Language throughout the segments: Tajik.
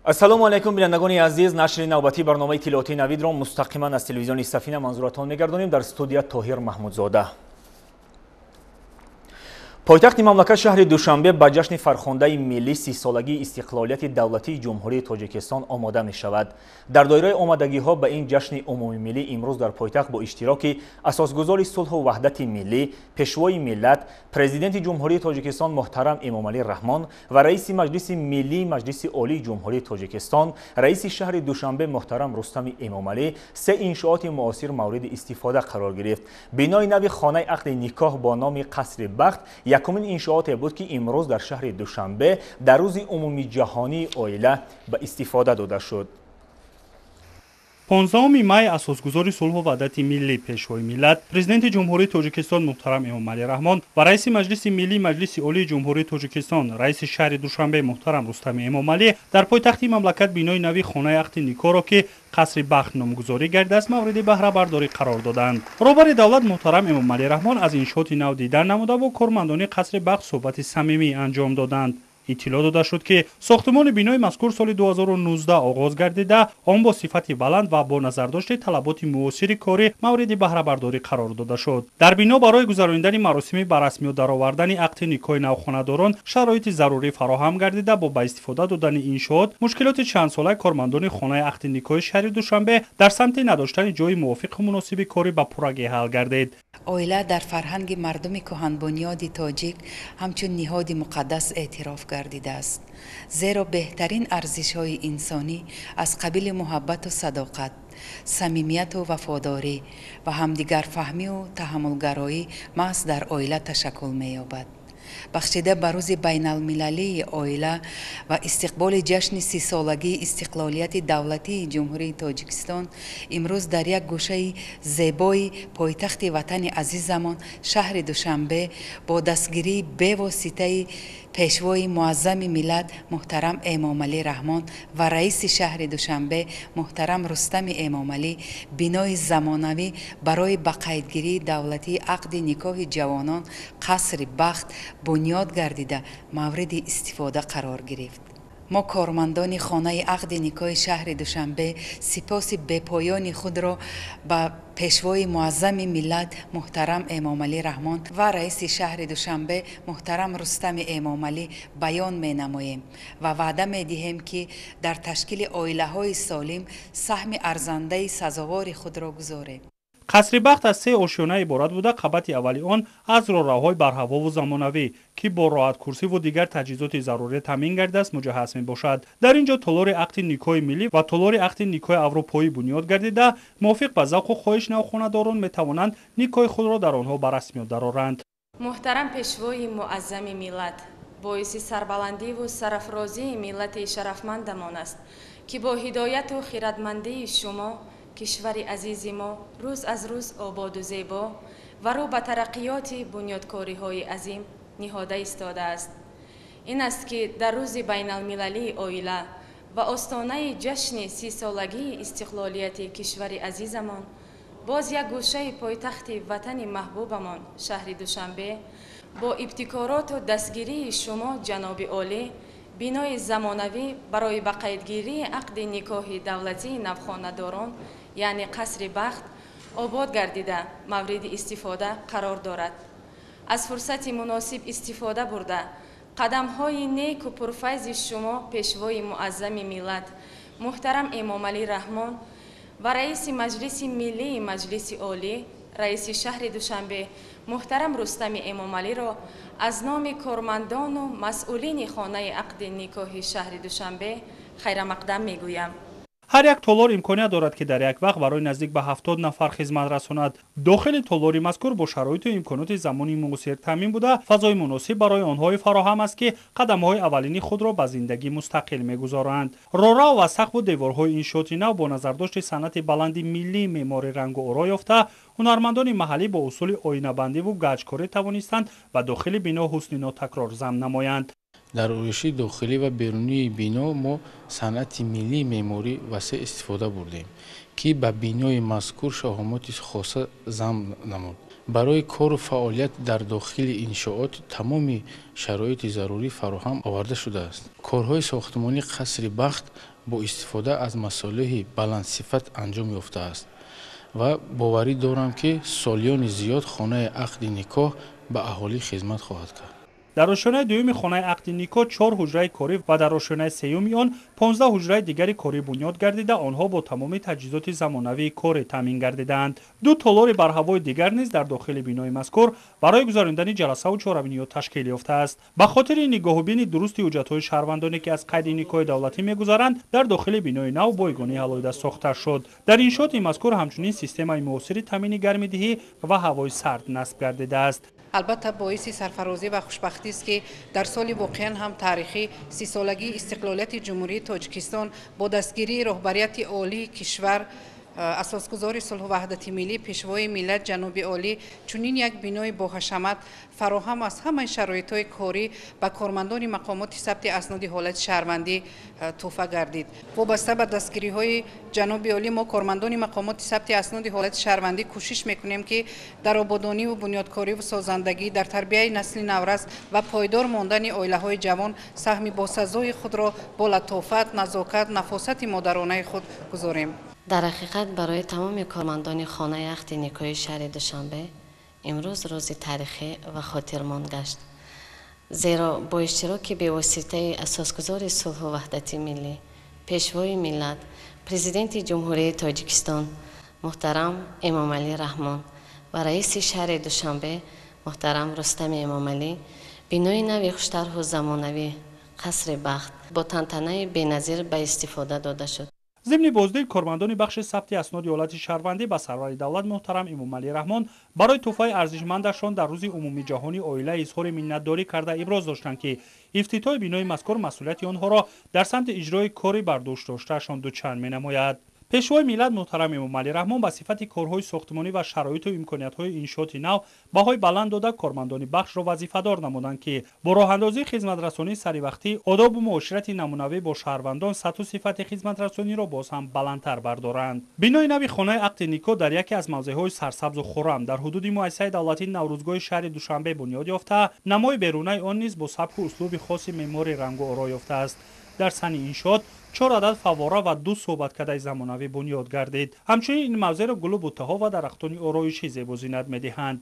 Ассалому алайкум, бинандагони азиз. Нашри навбатии барномаи иттилоотии Навидро мустақиман аз телевизиони Сафина манзуратон мегардонем. Дар студия Тоҳир Маҳмудзода. Пойтахти мамлакат, шаҳри Душанбе, ба ҷашни фархундаи миллӣ, 30-солагии истиқлолияти давлатии Ҷумҳурии Тоҷикистон омода мешавад. Дар доираи омодагиҳо ба ин ҷашни умумимиллӣ имрӯз дар пойтахт бо иштироки асосгузори сулҳу ваҳдати миллӣ, Пешвои миллат, Президенти Ҷумҳурии Тоҷикистон муҳтарам Эмомалӣ Раҳмон ва раиси Маҷлиси Миллии Маҷлиси Олии Ҷумҳурии Тоҷикистон, раиси шаҳри Душанбе муҳтарам Рустами Эмомалӣ се иншооти муосир мавриди истифода қарор гирифт. Бинои нави хонаи ақди никоҳ бо номи Қасри бахт якумин иншооте буд, ки имрӯз дар шаҳри Душанбе дар рӯзи умумиҷаҳонии оила ба истифода дода шуд. 15 май асосгузори сулҳу ваҳдати миллӣ, Пешвои миллат, Президенти Ҷумҳурии Тоҷикистон муҳтарам Эмомалӣ Раҳмон ва раиси Маҷлиси Миллии Маҷлиси Олии Ҷумҳурии Тоҷикистон, раиси шаҳри Душанбе муҳтарам Рустами Эмомалӣ дар пойтахти мамлакат бинои нави хонаи ақди никоҳро, ки Қасри бахт номгузорӣ гардидааст, мавриди баҳрабардорӣ қарор доданд. Роҳбари давлат муҳтарам Эмомалӣ Раҳмон аз иншооти нав дидан намуда, бо кормандони Қасри бахт суҳбати самимӣ анҷом доданд. Иттилоъ дода шуд, ки сохтумони бинои мазкур соли 2019 оғоз гардида, он бо сифати баланд ва бо назардошти талаботи муосири корӣ мавриди баҳрабардорӣ қарор дода шуд. Дар бино барои гузаронидани маросими ба расмиёт даровардани ақди никоҳи навхонадорон шароити зарурӣ фароҳам гардида, бо ба истифода додани иншоот мушкилоти чандсолаи кормандони хонаи ақди никоҳи шаҳри Душанбе дар самти надоштани ҷои мувофиқу муносиби корӣ ба пуррагӣ ҳал гардид. Оила дар фарҳанги мардуми кӯҳанбунёди тоҷик ҳамчун ниҳоди муқаддас эътироф гардидааст, зеро беҳтарин арзишҳои инсонӣ аз қабили муҳаббату садоқат, самимияту вафодорӣ ва ҳамдигарфаҳмию таҳаммулгароӣ маҳз дар оила ташаккул меёбад. Бахшида ба рӯзи байналмилалии оила ва истиқболи ҷашни 30-солагии истиқлолияти давлатии Ҷумҳурии Тоҷикистон имрӯз дар як гӯшаи зебои пойтахти ватани азизамон, шаҳри Душанбе, бо дастгирии бевоситаи Пешвои муаззами миллат муҳтарам Эмомалӣ Раҳмон ва раиси шаҳри Душанбе муҳтарам Рустами Эмомалӣ бинои замонавӣ барои ба қайдгирии давлатии ақди никоҳи ҷавонон, Қасри бахт, бунёд гардида, мавриди истифода қарор гирифт. Мо, кормандони хонаи ақди никоҳи шаҳри Душанбе, сипоси бепоёни худро ба Пешвои муаззами миллат муҳтарам Эмомалӣ Раҳмон ва раиси шаҳри Душанбе муҳтарам Рустами Эмомалӣ баён менамоем ва ваъда медиҳем, ки дар ташкили оилаҳои солим саҳми арзандаи сазовори худро гузорем. Қасри бахт аз се ошёна иборат буда, қабати аввали он аз роҳравҳои барҳавову замонавӣ, ки бо роҳаткурсиву дигар таҷҳизоти зарурӣ таъмин гардидааст, муҷаҳҳаз мебошад. Дар ин ҷо толори ақди никоҳи миллӣ ва толори ақди никоҳи аврупоӣ бунёд гардида, мувофиқ ба завқу хоҳиш навхонадорон метавонанд никоҳи худро дар онҳо ба расмиёт дароранд. Муҳтарам Пешвои муаззами миллат, боиси сарбаландиву сарафрозии миллати шарафмандамон аст, ки бо ҳидояту хирадмандии шумо кишвари азизи мо рӯз аз рӯз ободу зебо ва рӯ ба тараққиёти бунёдкориҳои азим ниҳода истодааст. Ин аст, ки дар рӯзи байналмилалии оила ва остонаи ҷашни 30-солагии истиқлолияти кишвари азизамон боз як гӯшаи пойтахти ватани маҳбубамон, шаҳри Душанбе, бо ибтикороту дастгирии шумо, ҷаноби олӣ, бинои замонавӣ барои ба қайдгирии ақди никоҳи давлатии навхонадорон, яъне Қасри бахт, обод гардида, мавриди истифода қарор дорад. Аз фурсати муносиб истифода бурда, қадамҳои неку пурфайзи шумо, Пешвои муаззами миллат муҳтарам Эмомалӣ Раҳмон ва раиси Маҷлиси Миллии Маҷлиси Олӣ, раиси шаҳри Душанбе муҳтарам Рустами Эмомалиро аз номи кормандону масъулини хонаи ақди никоҳи шаҳри Душанбе хайрамақдам мегӯям. Ҳар як толор имконият дорад, ки дар як вақт барои наздик ба 70 нафар хизмат расонад. Дохили толори мазкур бо шароиту имконоти замони муосир таъмин буда, фазои муносиб барои онҳое фароҳам аст, ки қадамҳои аввалини худро ба зиндагӣ мустақил мегузоранд. Роҳрав ва сақфу деворҳои иншооти нав бо назардошти санъати баланди миллии меъмори рангу оро ёфта, ҳунармандони маҳаллӣ бо усули оинабандиву гаҷкорӣ тавонистанд ба дохили бино ҳусни нотакрор зам намоянд. Дар ороиши дохилӣ ва берунии бино мо санъати миллии меъморӣ васеъ истифода бурдем, ки ба бинои мазкур шаҳомоти хоса зам намуд. Барои кору фаъолият дар дохили иншоот тамоми шароити зарурӣ фароҳам оварда шудааст. Корҳои сохтмонии Қасри бахт Бо истифода аз масолеҳи баландсифат анҷом ёфтааст ва боварӣ дорам, ки солиёни зиёд хонаи ақди никоҳ ба аҳолӣ хизмат хоҳад кард. Дар ошёнаи дуюми хонаи ақди никоҳ 4 ҳуҷраи корӣ ва дар ошёнаи сеюми он 15 ҳуҷраи дигари корӣ бунёд гардида, онҳо бо тамоми таҷҳизоти замонавии корӣ таъмин гардидаанд. 2 толори барҳавои дигар низ дар дохили бинои мазкур барои гузарондани ҷаласаву чорабиниҳо ташкил ёфтааст. Ба хотири нигоҳубини дурусти ҳуҷҷатҳои шаҳрвандоне, ки аз қайди никоҳи давлатӣ мегузаранд, дар дохили бинои нав бойгонии алоҳида сохта шуд. Дар иншооти мазкур ҳамчунин системаи муосири таъмини гармидиҳӣ ва ҳавои сард насб гардидааст. Албатта, боиси сарфарозӣ ва хушбахтист, ки дар соли воқеан ҳам таърихӣ, 30-солагии истиқлолияти Ҷумҳурии Тоҷикистон, бо дастгирии роҳбарияти олии кишвар, асосгузори сулҳу ваҳдати миллӣ, Пешвои миллат, ҷаноби олӣ, чунин як бинои боҳашамат, фароҳам аз ҳамаи шароитҳои корӣ ба кормандони мақомоти сабти асноди ҳолати шаҳрвандӣ тӯҳфа гардид. Вобаста ба дастгириҳои ҷаноби олӣ, мо, кормандони мақомоти сабти асноди ҳолати шаҳрвандӣ, кӯшиш мекунем, ки дар ободониву бунёдкориву созандагӣ, дар тарбияи насли наврас ва пойдор мондани оилаҳои ҷавон саҳми босазои худро бо латофат, назокат, нафосати модаронаи худ гузорем. Дар ҳақиқат, барои тамоми кормандони хонаи ақди никоҳи шаҳри Душанбе имрӯз рӯзи таърихӣ ва хотирмон гашт, зеро бо иштироки бевоситаи асосгузори сулҳу ваҳдати миллӣ, Пешвои миллат, Президенти Ҷумҳурии Тоҷикистон муҳтарам Эмомалӣ Раҳмон ва раиси шаҳри Душанбе муҳтарам Рустами Эмомалӣ бинои нави хуштарҳу замонавӣ, Қасри бахт, бо тантанаи беназир ба истифода дода шуд. Зимни боздид кормандони бахши сабти асноди ҳолати шаҳрвандӣ ба сарвари давлат муҳтарам Эмомалӣ Раҳмон барои тӯҳфаи арзишмандашон дар рӯзи умумиҷаҳонии оила изҳори миннатдорӣ карда, иброз доштанд, ки ифтитоҳи бинои мазкур масъулияти онҳоро дар самти иҷрои кори бардӯш доштаашон дучанд менамояд. Пешвои миллат муҳтарам Эмомалӣ Раҳмон ба сифати корҳои сохтмонӣ ва шароиту имкониятҳои иншооти нав баҳои баланд дода, кормандони бахшро вазифадор намуданд, ки бо роҳандозии хизматрасонии саривақтӣ, одобу муоширати намунавӣ бо шаҳрвандон сатҳу сифати хизматрасониро боз ҳам баландтар бардоранд. Бинои нави хонаи ақди никоҳ дар яке аз мавзеъҳои сарсабзу хуррам дар ҳудуди муассисаи давлатии Наврӯзгоҳи шаҳри Душанбе бунёд ёфта, намои берунаи он низ бо сабку услуби хоси меъмори рангу оро ёфтааст. Дар сани иншоот 4 адад фаввора ва 2 суҳбаткадаи замонавӣ бунёд гардид. Ҳамчунин ин мавзеъро гулу буттаҳо ва дарахтони ороишӣ зебозинат медиҳанд.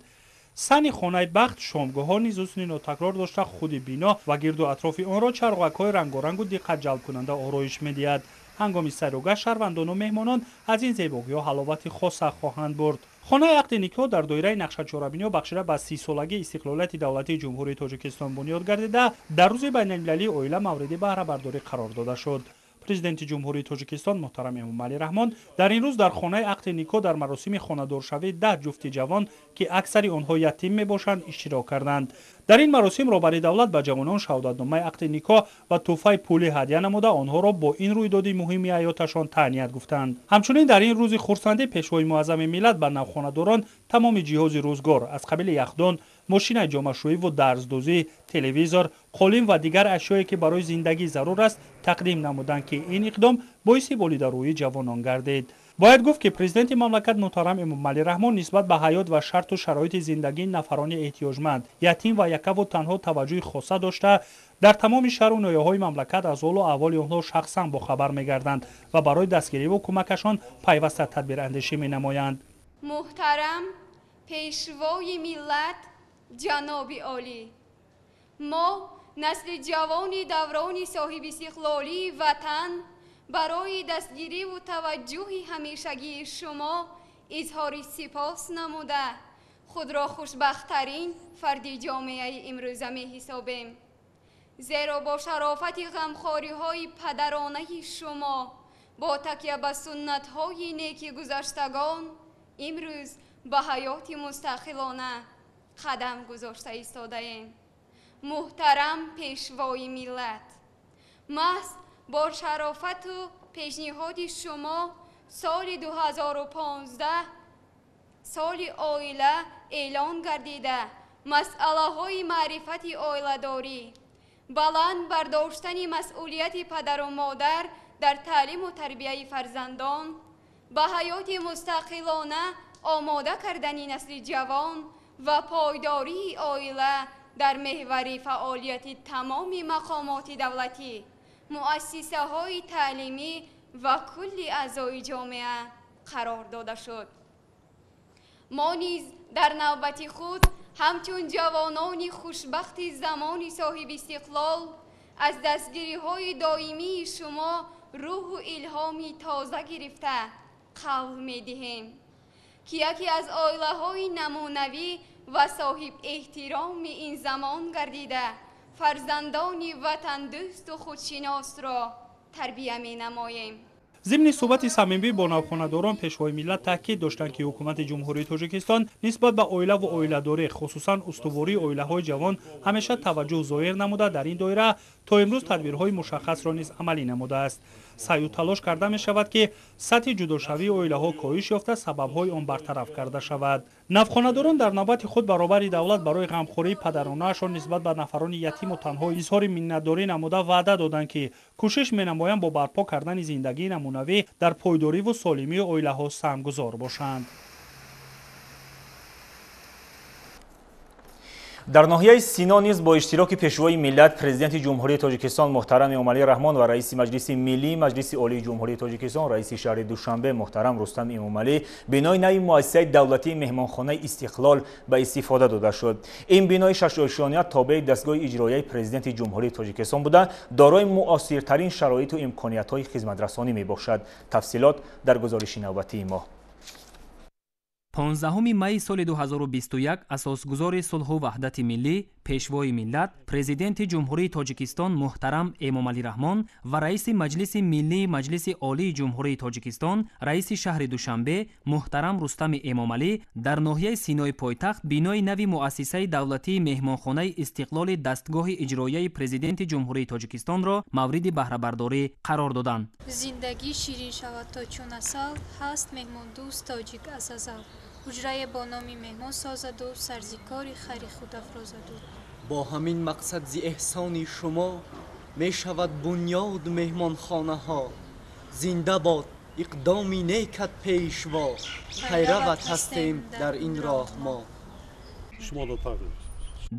Сани хонаи бахт шомгоҳҳо низ ҳусни нотакрор дошта, худи бино ва гирду атрофи онро чароғакҳои рангорангу диққатҷалбкунанда ороиш медиҳад. Ҳангоми сайругашт шаҳрвандону меҳмонон аз ин зебогиҳо ҳаловати хоса хоҳанд бурд. Хонаи ақди никоҳ дар доираи нақшачорабиниҳо бахшида ба 30-солагии истиқлолияти давлатии Ҷумҳурии Тоҷикистон бунёд гардида, дар рӯзи байналмилалии оила мавриди баҳрабардорӣ қарор дода шуд. Президенти Ҷумҳурии Тоҷикистон муҳтарам Эмомалӣ Раҳмон дар ин рӯз дар хонаи ақди никоҳ дар маросими хонадоршавии 10 ҷуфти ҷавон, ки аксари онҳо ятим мебошанд, иштирок карданд. Дар ин маросим роҳбари давлат ба ҷавонон шаҳодатномаи ақди никоҳ ва тӯҳфаи пулӣ ҳадя намуда, онҳоро бо ин рӯйдоди муҳими ҳаёташон таҳният гуфтанд. Ҳамчунин дар ин рӯзи хурсандӣ Пешвои муаззами миллат ба навхонадорон тамоми ҷиҳози рӯзгор аз қабили яхдон, мошинаи ҷомашӯиву дарздӯзӣ, телевизор, қолин ва дигар ашёе, ки барои зиндагӣ зарур аст, тақдим намуданд, ки ин иқдом боиси болидарӯии ҷавонон гардид. Бояд гуфт, ки президенти мамлакат муҳтарам Эмомалӣ Раҳмон нисбат ба ҳаёт ва шарту шароити зиндагии нафарони эҳтиёҷманд, ятим ва якаву танҳо таваҷҷӯҳи хоса дошта, дар тамоми шаҳру ноҳияҳои мамлакат аз ҳолу аҳволи онҳо шахсан бохабар мегарданд ва барои дастгириву кӯмакашон пайваста тадбирандешӣ менамоянд. Муҳтарам Пешвои миллат, ҷаноби олӣ, мо, насли ҷавони даврони соҳибистиқлолии ватан, барои дастгириву таваҷҷӯҳи ҳамешагии шумо изҳори сипос намуда, худро хушбахттарин фарди ҷомеаи имрӯза меҳисобем, зеро бо шарофати ғамхориҳои падаронаи шумо, бо такя ба суннатҳои неки гузаштагон, имрӯз ба ҳаёти мустақилона қадам гузошта истодаем. Муҳтарам Пешвои миллат, маҳз бо шарофату пешниҳоди шумо соли 2015 соли оила эълон гардида, масъалаҳои маърифати оиладорӣ, баланд бардоштани масъулияти падару модар дар таълиму тарбияи фарзандон, ба ҳаёти мустақилона омода кардани насли ҷавон ва пойдории оила дар меҳвари фаъолияти тамоми мақомоти давлатӣ Муассисаҳои таълимӣ ва кулли аъзои ҷомеа қарор дода шуд. Мо низ дар навбати худ ҳамчун ҷавонони хушбахти замони соҳибистиқлол аз дастгириҳои доимии шумо рӯҳу илҳоми тоза гирифта қавл медиҳем, ки яке аз оилаҳои намунавӣ ва соҳибэҳтироми ин замон гардида, фарзандони ватандӯсту худшиносро тарбия менамоем. Зимни суҳбати самимӣ бо навхонадорон Пешвои миллат таъкид доштанд, ки ҳукумати Ҷумҳурии Тоҷикистон нисбат ба оилаву оиладорӣ, хусусан устувории оилаҳои ҷавон ҳамеша таваҷҷӯҳ зоҳир намуда, дар ин доира то имрӯз тадбирҳои мушаххасро низ амалӣ намудааст. Саъю талош карда мешавад, ки сатҳи ҷудошавии оилаҳо коҳиш ёфта, сабабҳои он бартараф карда шавад. Навхонадорон дар навбати худ баробари давлат барои ғамхории падаронаашон нисбат ба нафарони ятиму танҳо изҳори миннатдорӣ намуда, ваъда доданд, ки кӯшиш менамоянд бо барпо кардани зиндагии намунавӣ дар пойдориву солимии оилаҳо саҳмгузор бошанд. Дар ноҳияи Сино низ бо иштироки Пешвои миллат, Президенти Ҷумҳурии Тоҷикистон муҳтарам Эмомалӣ Раҳмон ва раиси Маҷлиси Миллии Маҷлиси Олии Ҷумҳурии Тоҷикистон, раиси шаҳри Душанбе муҳтарам Рустам Эмомалӣ бинои нави муассисаи давлатии меҳмонхонаи Истиқлол ба истифода дода шуд. Ин бинои шашошёния тобеи дастгоҳи иҷроияи Президенти Ҷумҳурии Тоҷикистон буда, дорои муосиртарин шароиту имкониятҳои хизматрасонӣ мебошад. Тафсилот дар гузориши навбатии мо. 15 майи соли 2021 асосгузори сулҳу ваҳдати миллӣ, Пешвои миллат, Президенти Ҷумҳурии Тоҷикистон муҳтарам Эмомалӣ Раҳмон ва раиси Маҷлиси Миллии Маҷлиси Олии Ҷумҳурии Тоҷикистон, раиси шаҳри Душанбе муҳтарам Рустами Эмомалӣ дар ноҳияи Синои пойтахт бинои нави муассисаи давлатии меҳмонхонаи Истиқлоли дастгоҳи иҷроияи Президенти Ҷумҳурии Тоҷикистонро мавриди баҳрабардорӣ қарор доданд. Зиндагӣ ширин шавад то чун асал, ҳаст меҳмондӯст тоҷик аз азал. Ҳуҷрае бо номи меҳмон созаду сарзикори хари худ афрозаду. Бо ҳамин мақсад зи эҳсони шумо мешавад бунёд меҳмонхонаҳо. Зинда бод иқдоми некат пешво, пайрават ҳастем дар ин роҳ мо.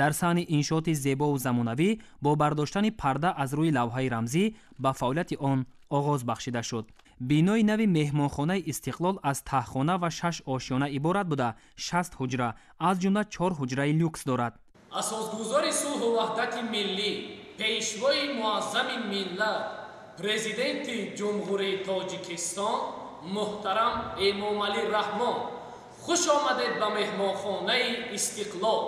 Дар саҳни иншооти зебову замонавӣ бо бардоштани парда аз рӯи лавҳаи рамзӣ ба фаъолияти он оғоз бахшида шуд. Бинои нави меҳмонхонаи Истиқлол аз таҳхона ва 6 ошёна иборат буда, 60 ҳуҷра, аз ҷумла 4 ҳуҷраи люкс дорад. Асосгузори сулҳу ваҳдати миллӣ, Пешвои муаззами миллат, Президенти Ҷумҳурии Тоҷикистон муҳтарам Эмомалӣ Раҳмон, хуш омадед ба меҳмонхонаи Истиқлол.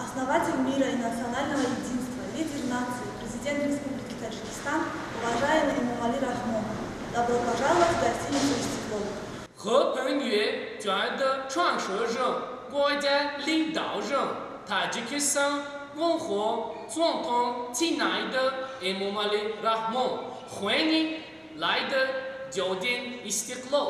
Основатель мира и национального единства, лидер нации, президент Республики Таджикистан, уважаемый Эмомали Рахмон, добро пожаловать в гостиницу «Истиклол». 和平乐团的创始人、国家领导人、塔吉克斯坦共和总统亲爱的 Эмомали Рахмон，欢迎来到酒店 Истиклол。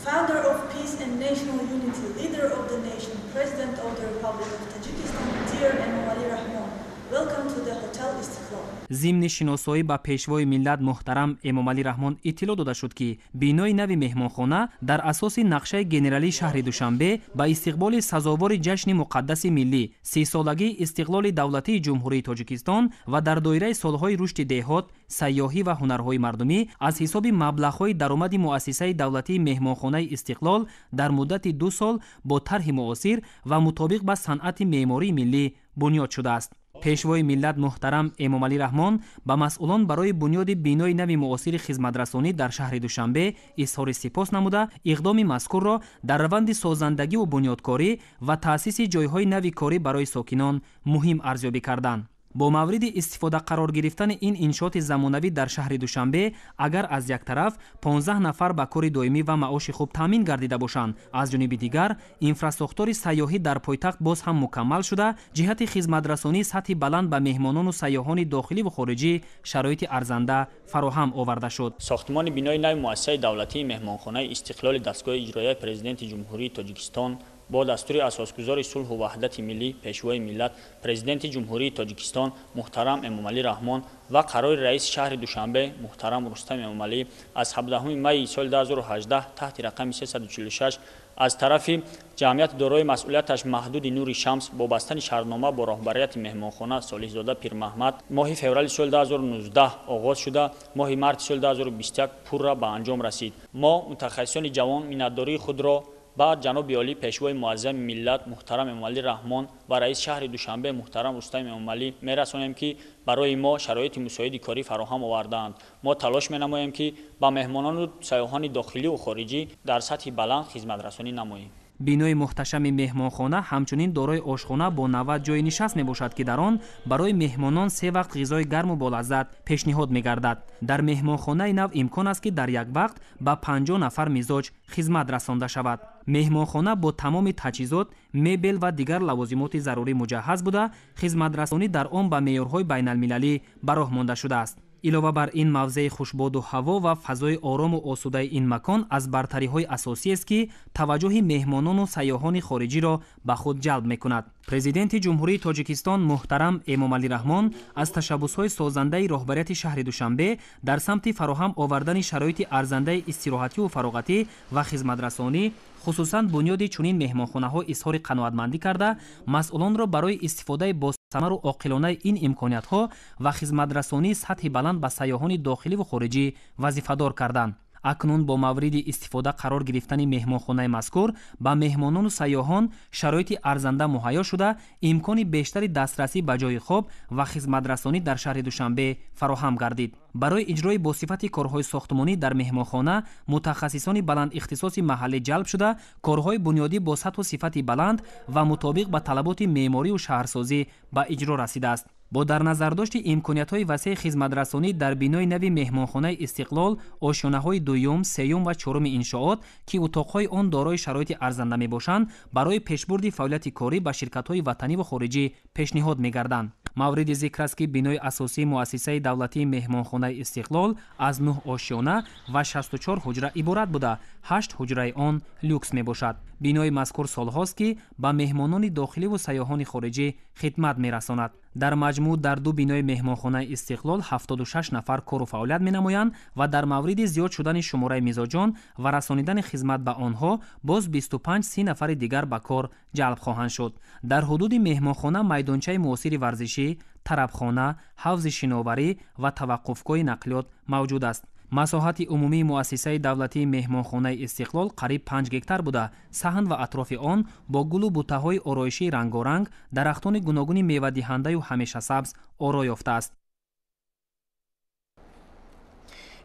Founder of peace and national unity, leader of the nation, President of the Republic of Tajikistan, dear Emomali Rahmon, welcome to the Hotel Istiqlol. Зимни шиносоӣ ба Пешвои миллат муҳтарам Эмомалӣ Раҳмон иттилоъ дода шуд, ки бинои нави меҳмонхона дар асоси нақшаи генералии шаҳри Душанбе ба истиқболи сазовори ҷашни муқаддаси миллӣ, 30-солагии истиқлоли давлатии Ҷумҳурии Тоҷикистон ва дар доираи солҳои рушди деҳот, сайёҳӣ ва ҳунарҳои мардумӣ аз ҳисоби маблағҳои даромади муассисаи давлатии меҳмонхонаи Истиқлол дар муддати 2 сол бо тарҳи муосир ва мутобиқ ба санъати меъмории миллӣ бунёд шудааст. Пешвои миллат муҳтарам Эмомалӣ Раҳмон ба масъулон барои бунёди бинои нави муосири хизматрасонӣ дар шаҳри Душанбе изҳори сипос намуда, иқдоми мазкурро дар раванди созандагиву бунёдкорӣ ва таъсиси ҷойҳои нави корӣ барои сокинон муҳим арзёбӣ карданд. Бо мавриди истифода қарор гирифтани ин иншооти замонавӣ дар шаҳри Душанбе, агар аз як тараф 15 нафар ба кори доимӣ ва маоши хуб таъмин гардида бошанд, аз ҷониби дигар инфрасохтори сайёҳӣ дар пойтахт боз ҳам мукаммал шуда, ҷиҳати хизматрасонии сатҳи баланд ба меҳмонону сайёҳони дохиливу хориҷӣ шароити арзанда фароҳам оварда шуд. Сохтмони бинои нави муассисаи давлатии меҳмонхонаи Истиқлоли дастгоҳи иҷроияи Президенти Ҷумҳурии Тоҷикистон бо дастури асосгузори сулҳу ваҳдати миллӣ, Пешвои миллат, Президенти Ҷумҳурии Тоҷикистон муҳтарам Эмомалӣ Раҳмон ва қарори раиси шаҳри Душанбе муҳтарам Рустам Эмомалӣ аз 17 майи соли 2018 таҳти рақами 346 аз тарафи Ҷамъияти дорои масъулияташ маҳдуди Нури Шамс бо бастани шартнома бо роҳбарияти меҳмонхона Солиҳзода Пирмаҳмад моҳи феврали соли 2019 оғоз шуда, моҳи марти соли 2021 пурра ба анҷом расид. Мо мутахассисони ҷавон миннатдории худро ба ҷаноби олӣ Пешвои муаззами миллат муҳтарам Эмомалӣ Раҳмон ва раиси шаҳри Душанбе муҳтарам Рустам Эмомалӣ мерасонем, ки барои мо шароити мусоиди корӣ фароҳам овардаанд. Мо талош менамоем, ки ба меҳмонону сайёҳони дохилию хориҷӣ дар сатҳи баланд хизматрасонӣ намоем. Бинои муҳташами меҳмонхона ҳамчунин дорои ошхона бо 90 ҷойи нишаст мебошад, ки дар он барои меҳмонон се вақт ғизои гарму болаззат пешниҳод мегардад. Дар меҳмонхонаи нав имкон аст, ки дар як вақт ба 50 нафар мизоҷ хизмат расонда шавад. Меҳмонхона бо тамоми таҷҳизот, мебел ва дигар лавозимоти зарурӣ муҷаҳҳаз буда, хизматрасонӣ дар он ба меъёрҳои байналмилалӣ ба роҳ монда шудааст. Илова бар ин, мавзеи хушбоду ҳаво ва фазои орому осудаи ин макон аз бартариҳои асосиест, ки таваҷҷӯҳи меҳмонону сайёҳони хориҷиро ба худ ҷалб мекунад. Президенти Ҷумҳурии Тоҷикистон муҳтарам Эмомалӣ Раҳмон аз ташаббусҳои созандаи роҳбарияти шаҳри Душанбе дар самти фароҳам овардани шароити арзандаи истироҳативу фароғатӣ ва хизматрасонӣ, хусусан бунёди чунин меҳмонхонаҳо изҳори қаноатмандӣ карда, масъулонро барои истифодаи босамару оқилонаи ин имкониятҳо ва хизматрасонии сатҳи баланд ба сайёҳони дохиливу хориҷӣ вазифадор карданд. Акнун бо мавриди истифода қарор гирифтани меҳмонхонаи мазкур ба меҳмонону сайёҳон шароити арзанда муҳайё шуда, имкони бештари дастрасӣ ба ҷойи хоб ва хизматрасонӣ дар шаҳри Душанбе фароҳам гардид. Барои иҷрои босифати корҳои сохтмонӣ дар меҳмонхона мутахассисони баландихтисоси маҳаллӣ ҷалб шуда, корҳои бунёдӣ бо сатҳу сифати баланд ва мутобиқ ба талаботи меъморию шаҳрсозӣ ба иҷро расидааст. Бо дар назардошти имкониятҳои васеи хизматрасонӣ дар бинои нави меҳмонхонаи Истиқлол ошёнаҳои дуюм, сеюм ва чоруми иншоот, ки утоқҳои он дорои шароити арзанда мебошанд, барои пешбурди фаъолияти корӣ ба ширкатҳои ватаниву хориҷӣ пешниҳод мегарданд. Мавриди зикр аст, ки бинои асосии муассисаи давлатии меҳмонхонаи Истиқлол аз 9 ошёна ва 64 ҳуҷра иборат буда, 8 ҳуҷраи он люкс мебошад. Бинои мазкур солҳост, ки ба меҳмонони дохиливу сайёҳони хориҷӣ хидмат мерасонад. Дар маҷмӯъ дар ду бинои меҳмонхонаи Истиқлол 76 нафар кору фаъолият менамоянд ва дар мавриди зиёд шудани шумораи мизоҷон ва расонидани хизмат ба онҳо боз 25-30 нафари дигар ба кор ҷалб хоҳанд шуд. Дар ҳудуди меҳмонхона майдончаи муосири варзишӣ, тарабхона, ҳавзи шиноварӣ ва таваққуфгоҳи нақлиёт мавҷуд аст. Масоҳати умумии муассисаи давлатии меҳмонхонаи Истиқлол қариб 5 гектар буда, саҳн ва атрофи он бо гулу бутаҳои ороишии рангоранг, дарахтони гуногуни мевадиҳандаю ҳамешасабз оро ёфтааст.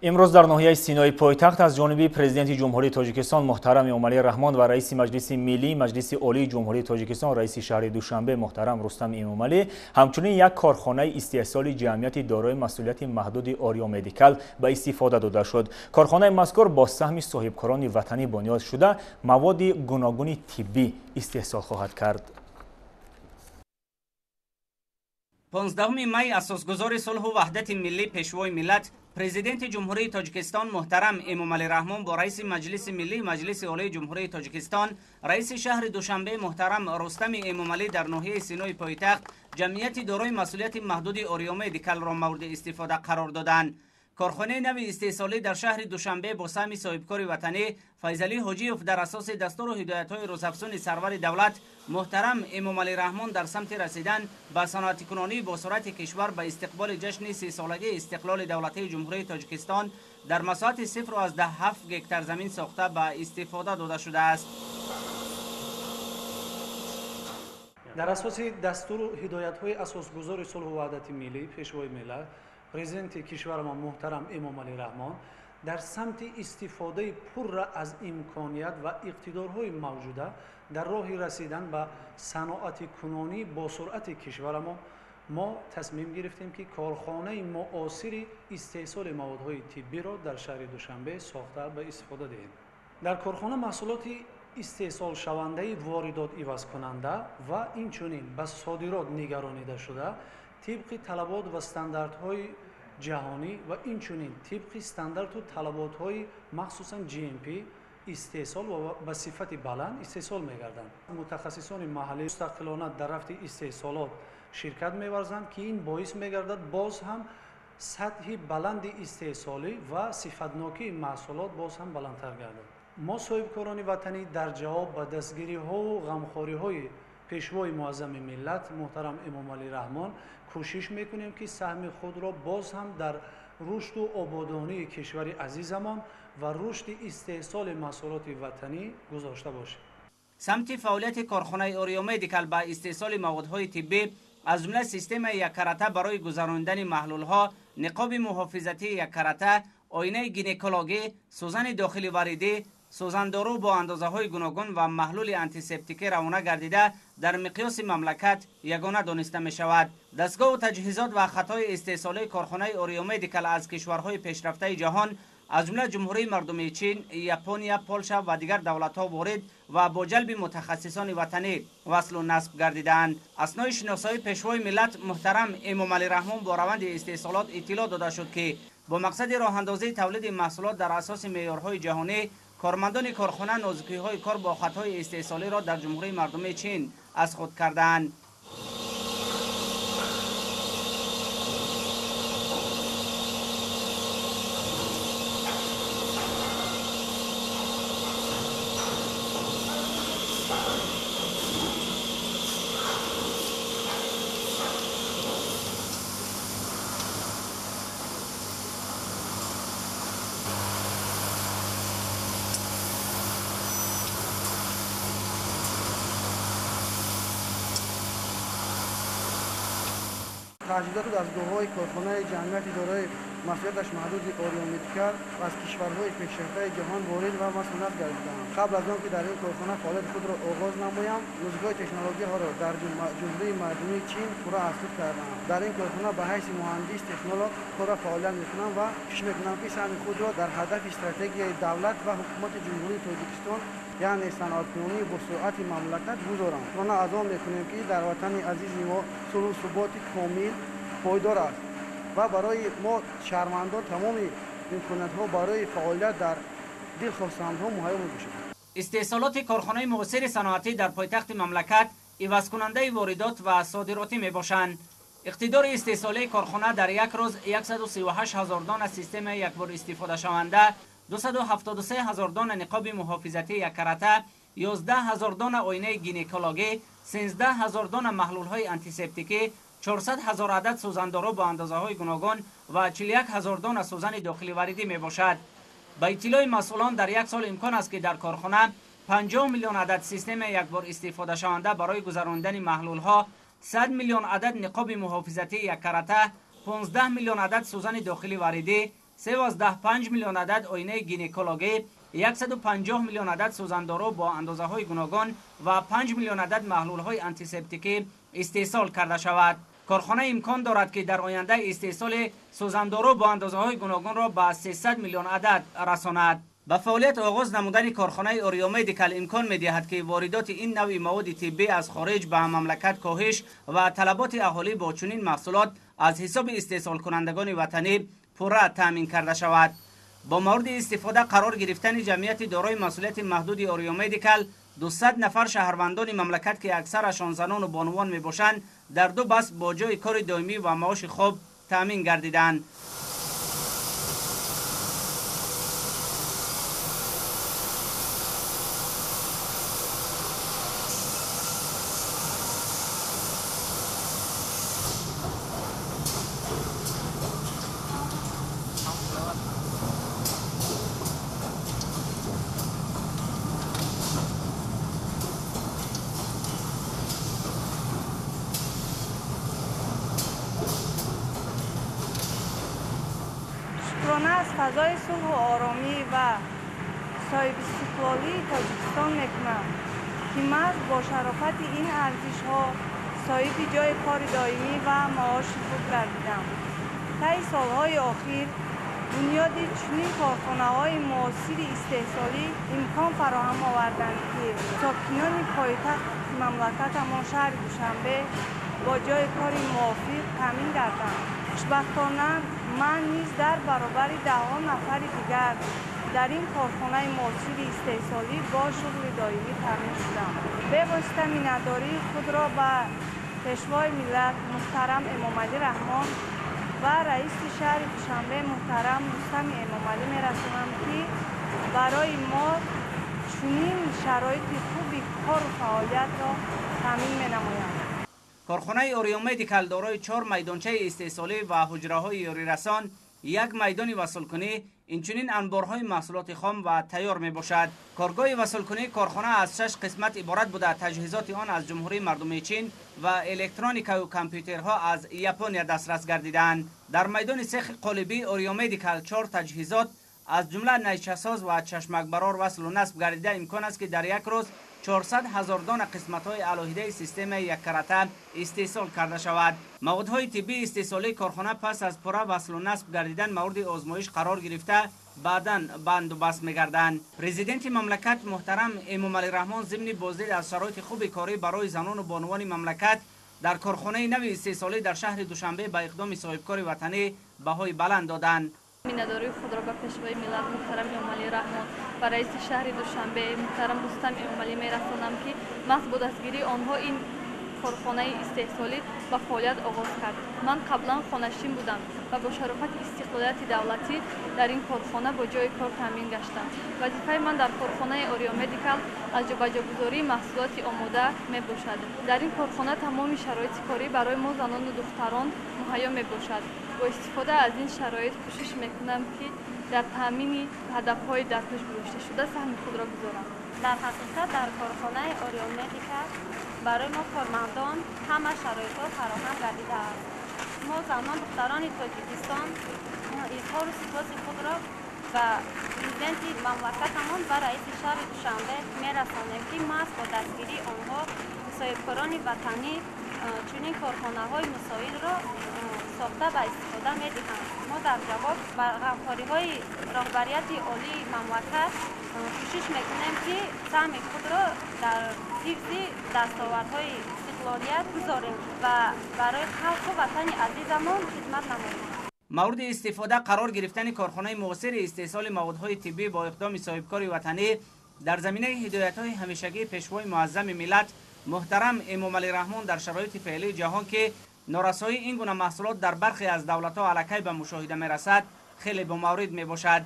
Имрӯз дар ноҳияи Синои пойтахт аз ҷониби Президенти Ҷумҳурии Тоҷикистон муҳтарам Эмомалӣ Раҳмон ва раиси Маҷлиси Миллӣ Маҷлиси Олии Ҷумҳурии Тоҷикистон, раиси шаҳри Душанбе муҳтарам Рустам Эмомалӣ ҳамчунин як корхонаи истеҳсоли ҷамъияти дорои масъулияти маҳдуди Ориё Медикал ба истифода дода шуд. Корхонаи мазкур бо саҳми соҳибкорони ватанӣ бунёд шуда, маводи гуногуни тиббӣ истеҳсол хоҳад кард. 15 май асосгузори сулҳу ваҳдати миллӣ, Пешвои миллат, Президенти Ҷумҳурии Тоҷикистон муҳтарам Эмомалӣ Раҳмон бо раиси Маҷлиси Миллӣ Маҷлиси Олии Ҷумҳурии Тоҷикистон, раиси шаҳри Душанбе муҳтарам Рустами Эмомалӣ дар ноҳияи Синои пойтахт ҷамъияти дорои масъулияти маҳдуди Ориё Медикалро мавриди истифода қарор доданд. Корхонаи нави истеҳсолӣ дар шаҳри Душанбе бо саҳми соҳибкори ватанӣ Файзалӣ Ҳоҷиев дар асоси дастуру ҳидоятҳои рӯзафзуни сарвари давлат муҳтарам Эмомалӣ Раҳмон дар самти расидан ба саноатикунонӣ бо суръати кишвар ба истиқболи ҷашни 30-солагии истиқлоли давлатии Ҷумҳурии Тоҷикистон дар масоҳати 0,7 гектар замин сохта ба истифода дода шудааст. Дар асоси дастуру ҳидоятҳои асосгузори сулҳу ваҳдати миллӣ, Пешвои миллат, Президенти кишварамон муҳтарам Эмомалӣ Раҳмон дар самти истифодаи пурра аз имконият ва иқтидорҳои мавҷуда дар роҳи расидан ба саноатикунонӣ бо суръати кишварамон мо тасмим гирифтем, ки корхонаи муосири истеҳсоли маводҳои тиббиро дар шаҳри Душанбе сохта ба истифода диҳем. Дар корхона маҳсулоти истеҳсолшавандаи воридот ивазкунанда ва инчунин ба содирот нигаронида шуда тибқи талабот ва стандартҳои ҷаҳонӣ ва инчунин тибқи стандарту талаботҳои махсусан GMP истеҳсол ва ба сифати баланд истеҳсол мегарданд. Мутахассисони маҳаллӣ мустақилона дар рафти истеҳсолот ширкат меварзанд, ки ин боис мегардад боз ҳам сатҳи баланди истеҳсолӣ ва сифатнокии маҳсулот боз ҳам баландтар гардад. Мо соҳибкорони ватанӣ дар ҷавоб ба дастгириҳову ғамхориҳои Пешвои муаззами миллат муҳтарам Эмомалӣ Раҳмон кӯшиш мекунем, ки саҳми худро боз ҳам дар рушду ободонии кишвари азизамон ва рушди истеҳсоли маҳсулоти ватанӣ гузошта бошем. Самти фаъолияти корхонаи Ориё Медикал ба истеҳсоли маводҳои тиббӣ, аз ҷумла системаи яккарата барои гузарондани маҳлулҳо, ниқоби муҳофизатии яккарата, оинаи гинекологӣ, сӯзани дохили варидӣ, сӯзандору бо андозаҳои гуногун ва маҳлули антисептикӣ равона гардида, дар миқёси мамлакат ягона дониста мешавад. Дастгоҳу таҷҳизот ва хатҳои истеҳсолии корхонаи Ориё Медикал аз кишварҳои пешрафтаи ҷаҳон, аз ҷумла Ҷумҳурии Мардумии Чин, Япония, Полша ва дигар давлатҳо ворид ва бо ҷалби мутахассисони ватанӣ васлу насб гардидаанд. Аснои шиносоии Пешвои миллат муҳтарам Эмомалӣ Раҳмон бо раванди истеҳсолот иттилоъ дода шуд, ки бо мақсади роҳандозии тавлиди маҳсулот дар асоси меъёрҳои ҷаҳонӣ кормандони корхона нозукиҳои кор бо хатҳои истеҳсолиро дар Ҷумҳурии Мардумии Чин аз худ кардаанд. Таҷҳизоту дастгоҳҳои корхонаи ҷамъияти дорои масъулияташ маҳдуди Ориё Медикал аз кишварҳои пешрафтаи ҷаҳон ворид ва васлу насб гардидаанд. Қабл аз он ки дар ин корхона фаъолияти худро оғоз намоям, нозукиҳои технологияҳоро дар Ҷумҳурии Мардумии Чин пурра аз худ кардам. Дар ин корхона ба ҳайси муҳандис технолог корро фаъолият мекунам ва кӯшиш мекунам, ки саҳми худро дар ҳадафи стратегияи давлат ва ҳукумати Ҷумҳурии Тоҷикистон, яъне саноаткунонии босуръати мамлакат гузорам. Шукрона аз он мекунем, ки дар ватани азизи мо сулҳу суботи комил пойдор аст ва барои мо шаҳрвандон тамоми имкониятҳо барои фаъолият дар дилхоҳ самтҳо муҳайё мебошад. Истеҳсолоти корхонаи муосири саноатӣ дар пойтахти мамлакат ивазкунандаи воридот ва содиротӣ мебошанд. Иқтидори истеҳсолии корхона дар як рӯз 138 ҳазор дона системаи якбор истифодашаванда, 273 ҳазор дона ниқоби муҳофизатии яккарата, 11 ҳазор дона оинаи гинекологӣ, 13 ҳазор дона маҳлулҳои антисептикӣ, 400 ҳазор адад сӯзандору бо андозаҳои гуногун ва 41 ҳазор дона сӯзани дохили варидӣ мебошад. Ба иттилои масъулон, дар як сол имкон аст, ки дар корхона 50 миллион адад системаи якбор истифодашаванда барои гузарондани маҳлулҳо, 100 миллион адад ниқоби муҳофизатии яккарата, 15 миллион адад сӯзани дохили варидӣ, 3,5 миллион адад оинаи гинекологӣ, 150 миллион адад сӯзандору бо андозаҳои гуногун ва 5 миллион адад маҳлулҳои антисептикӣ истеҳсол карда шавад. Корхона имкон дорад, ки дар оянда истеҳсоли сӯзандору бо андозаҳои гуногунро ба 300 миллион адад расонад. Ба фаъолият оғоз намудани корхонаи Ориё Медикал имкон медиҳад, ки воридоти ин навъи маводи тиббӣ аз хориҷ ба мамлакат коҳиш ва талаботи аҳолӣ бо чунин маҳсулот аз ҳисоби истеҳсолкунандагони ватанӣ пурра таъмин карда шавад. Бо мавриди истифода қарор гирифтани ҷамъияти дорои масъулияти маҳдуди Ориё Медикал, 200 нафар шаҳрвандони мамлакат, ки аксарашон занону бонувон мебошанд, дар ду баст бо ҷойи кори доимӣ ва маоши хуб таъмин гардиданд. Аз фазои сулҳу оромӣ ва соҳибистиқлолии Тоҷикистон мекунам, ки маҳз бо шарофати ин арзишҳо соҳиби ҷойи кори доимӣ ва маоши хуб гардидам. Таи солҳои охир бунёди чунин корхонаҳои муосири истеҳсолӣ имкон фароҳам оварданд, ки сокинони пойтахти мамлакатамон шаҳри Душанбе бо ҷойи кори мувофиқ таъмин гарданд. Хушбахтона, ман низ дар баробари даҳҳо нафари дигар дар ин корхонаи муосири истеҳсолӣ бо шуғли доимӣ таъмин шудам. Бевосита миннатдории худро ба Пешвои миллат муҳтарам Эмомалӣ Раҳмон ва раиси шаҳри Душанбе муҳтарам Рустами Эмомалӣ мерасонам, ки барои мо Чунин шароити хуби кору фаъолиятро таъмин менамоянд. Корхонаи Ориё Медикал дорои 4 майдончаи истеҳсолӣ ва ҳуҷраҳои ёрирасон, як майдони васлкунӣ, инчунин анборҳои маҳсулоти хом ва тайёр мебошад. Коргоҳи васлкунии корхона аз 6 қисмат иборат буда, таҷҳизоти он аз Ҷумҳурии Мардумии Чин ва электроникаю компютерҳо аз Япония дастрас гардидаанд. Дар майдони сехи қолибии Ориё Медикал 4 таҷҳизот аз ҷумла найчасоз ва чашмакбарор васлу насб гардида, имкон аст, ки дар як рӯз 400 ҳазор дона қисматҳои алоҳидаи системаи яккарата истеҳсол карда шавад. Маводҳои тиббии истеҳсолии корхона пас аз пурра васлу насб гардидан мавриди озмоиш қарор гирифта, баъдан банду баст мегарданд. Президенти мамлакат муҳтарам Эмомалӣ Раҳмон зимни боздид аз шароити хуби корӣ барои занону бонувони мамлакат дар корхонаи нави истеҳсолӣ дар шаҳри Душанбе ба иқдоми соҳибкори ватанӣ баҳои баланд доданд. Миннатдории худро ба Пешвои миллат муҳтарам Эмомалӣ Раҳмон ва раиси шаҳри Душанбе муҳтарам Рустам Эмомалӣ мерасонам, ки маҳз бо дастгирии онҳо ин корхонаи истеҳсолӣ ба фаъолият оғоз кард. Ман қаблан хонашин будам ва бо шарофати истиқлолияти давлатӣ дар ин корхона бо ҷойи кор таъмин гаштам. Вазифаи ман дар корхонаи Ориё Медикал аз ҷобаҷогузории маҳсулоти омода мебошад. Дар ин корхона тамоми шароити корӣ барои мо занону духтарон муҳайё мебошад. Бо истифода аз ин шароит кӯшиш мекунам, ки дар таъмини ҳадафҳои дар пеш гузошташуда саҳми худро гузорам. Дар ҳақиқат дар корхонаи Ориё Медикал барои мо кормандон ҳама шароитҳо фароҳам гардидааст. Мо занон духтарони Тоҷикистон изҳору сипоси худро ба президенти мамлакатамон ва раиси шаҳри Душанбе мерасонем, ки маҳз бо дастгирии онҳо соҳибкорони ватанӣ чунин корхонаҳои мусоидро сохта ба истифода медиҳанд. Мо дар ҷавоб ба ғамхориҳои роҳбарияти олии мамлакат кӯшиш мекунем, ки саҳми худро дар ҳифзи дастовардҳои истиқлолият гузорем ва барои халқу ватани азизамон хидмат намоем. Мавриди истифода қарор гирифтани корхонаи муосири истеҳсоли маводҳои тиббӣ бо иқдоми соҳибкори ватанӣ дар заминаи ҳидоятҳои ҳамешагии Пешвои муаззами миллат муҳтарам Эмомалӣ Раҳмон дар шароити феълии ҷаҳон, ки норасоии ин гуна маҳсулот дар бархе аз давлатҳо аллакай ба мушоҳида мерасад, хеле бомаврид мебошад.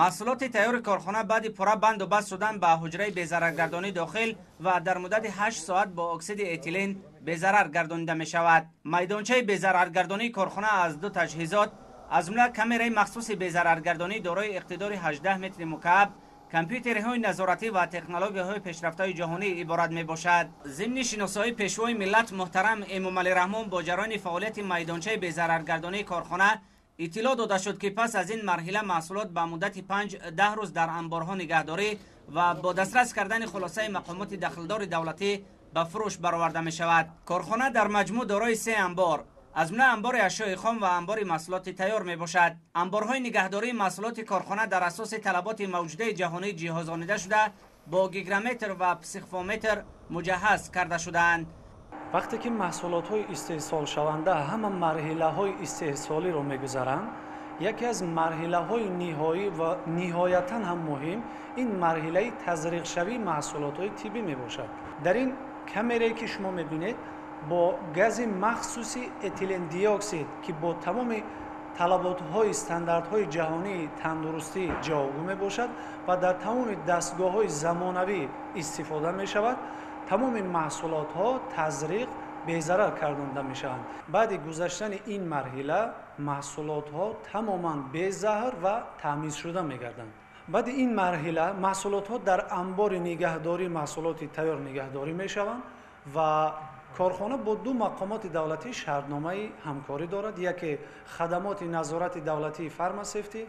Маҳсулоти тайёри корхона баъди пурра банду баст шудан ба ҳуҷраи безараргардонӣ дохил ва дар муддати 8 соат бо оксиди этилен безарар гардонида мешавад. Майдончаи безараргардонии корхона аз 2 таҷҳизот, аз ҷумла камераи махсуси безараргардонӣ дорои иқтидори 18 метри мукааб, компютерҳои назоратӣ ва технологияҳои пешрафтаи ҷаҳонӣ иборат мебошад. Зимни шиносоии Пешвои миллат муҳтарам Эмомалӣ Раҳмон бо ҷараёни фаъолияти майдончаи безараргардонии корхона иттилоъ дода шуд, ки пас аз ин марҳила маҳсулот ба муддати 5-10 рӯз дар анборҳо нигаҳдорӣ ва бо дастрас кардани хулосаи мақомоти дахлдори давлатӣ ба фурӯш бароварда мешавад. Корхона дар маҷмӯъ дорои 3 анбор, аз ҷумла анбори ашёи хом ва анбори маҳсулоти тайёр мебошад. Анборҳои нигаҳдории маҳсулоти корхона дар асоси талаботи мавҷудаи ҷаҳонӣ ҷиҳозонида шуда, бо гигрометр ва психометр муҷаҳҳаз карда шудаанд. Вақте ки маҳсулотҳои истеҳсолшаванда ҳама марҳилаҳои истеҳсолиро мегузаранд, яке аз марҳилаҳои ниҳоӣ ва ниҳоятан ҳам муҳим ин марҳилаи тазриқшавии маҳсулотҳои тиббӣ мебошад. Дар ин камерае ки шумо мебинед, бо гази махсуси этилендиоксид, ки бо тамоми талаботҳои стандартҳои ҷаҳонии тандурустӣ ҷавобгӯ мебошад ва дар тамоми дастгоҳҳои замонавӣ истифода мешавад, тамоми маҳсулотҳо тазриқ безарар гардонда мешаванд. Баъди гузаштани ин марҳила маҳсулотҳо тамоман безаҳр ва таъмизшуда мегарданд. Баъди ин марҳила маҳсулотҳо дар анбори нигаҳдории маҳсулоти тайёр нигаҳдорӣ мешаванд ва корхона бо 2 мақомоти давлатӣ шартномаи ҳамкорӣ дорад. Яке хадамоти назорати давлатии фармасевтӣ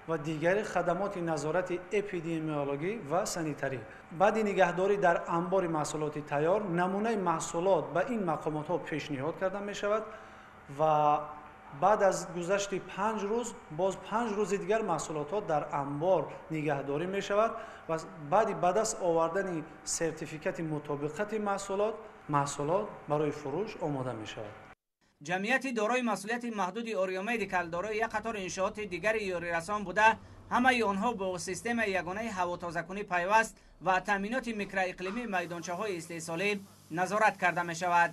ва дигари хадамоти назорати эпидемиологӣ ва санитарӣ. Баъди нигаҳдорӣ дар анбори маҳсулоти тайёр намунаи маҳсулот ба ин мақомотҳо пешниҳод карда мешавад ва баъд аз гузашти 5 рӯз боз 5 рӯзи дигар маҳсулотҳо дар анбор нигаҳдорӣ мешавад ва баъди ба даст овардани сертификати мутобиқати маҳсулот барои фурӯш омода мешавад. Ҷамъияти дорои масъулияти маҳдуди Ориё Медикал дорои як қатор иншооти дигари ёрирасон буда, ҳамаи онҳо бо системаи ягонаи ҳавотозакунӣ пайваст ва таъминоти микроиқлимии майдончаҳои истеҳсолӣ назорат карда мешавад.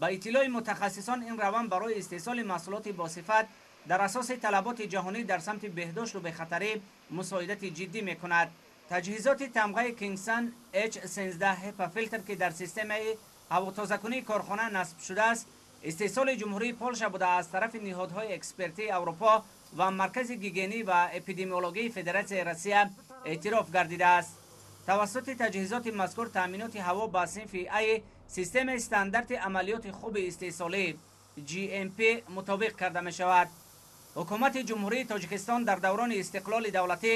Ба иттилои мутахассисон ин раванд барои истеҳсоли маҳсулоти босифат дар асоси талаботи ҷаҳонӣ дар самти беҳдошту бехатарӣ мусоидати ҷиддӣ мекунад. Таҷҳизоти тамғаи Кингсон H13 HEPA филтр, ки дар системаи ҳавотозакунии корхона насб шудааст, истеҳсоли Ҷумҳурии Полша буда, аз тарафи ниҳодҳои экспертии Аврупо ва Маркази гигиенӣ ва эпидемиологияи Федератсияи Россия эътироф гардидааст. Тавассути таҷҳизоти мазкур таъминоти ҳаво ба синфи А системаи стандарти амалиёти хуби истеҳсолӣ GMP мутобиқ карда мешавад. Ҳукумати Ҷумҳурии Тоҷикистон дар даврони истиқлоли давлатӣ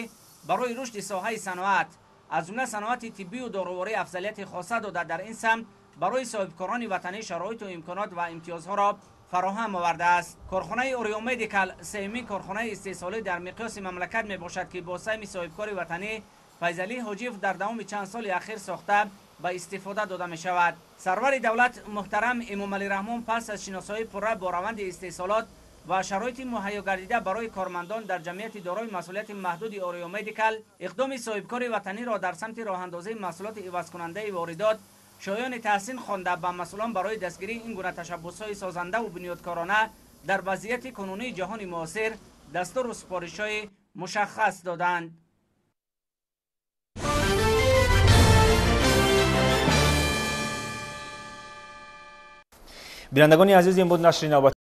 барои рушди соҳаи саноат, аз ҷумла саноати тиббию доруворӣ, афзалияти хоса дода, дар ин самт барои соҳибкорони ватанӣ шароиту имконот ва имтиёзҳоро фароҳам овардааст. Корхонаи Орион Медикал сеюмин корхонаи истеҳсолӣ дар миқёси мамлакат мебошад, ки бо саҳми соҳибкори ватанӣ Файзалӣ Ҳоҷиев дар давоми чанд соли ахир сохта ба истифода дода мешавад. Сарвари давлат муҳтарам Эмомалӣ Раҳмон пас аз шиносоии пурра бо раванди истеҳсолот ва шароити муҳайё гардида барои кормандон дар ҷамъияти дорои масъулияти маҳдуди Орион Медикал иқдоми соҳибкори ватаниро дар самти роҳандозии маҳсулоти ивазкунандаи воридот шоёни таҳсин хонда, ба масъулон барои дастгирии ин гуна ташаббусҳои созандаву бунёдкорона дар вазъияти кунунии ҷаҳони муосир дастуру супоришҳои мушаххас доданд. Бинандагони азиз, ин буд нашри навбат.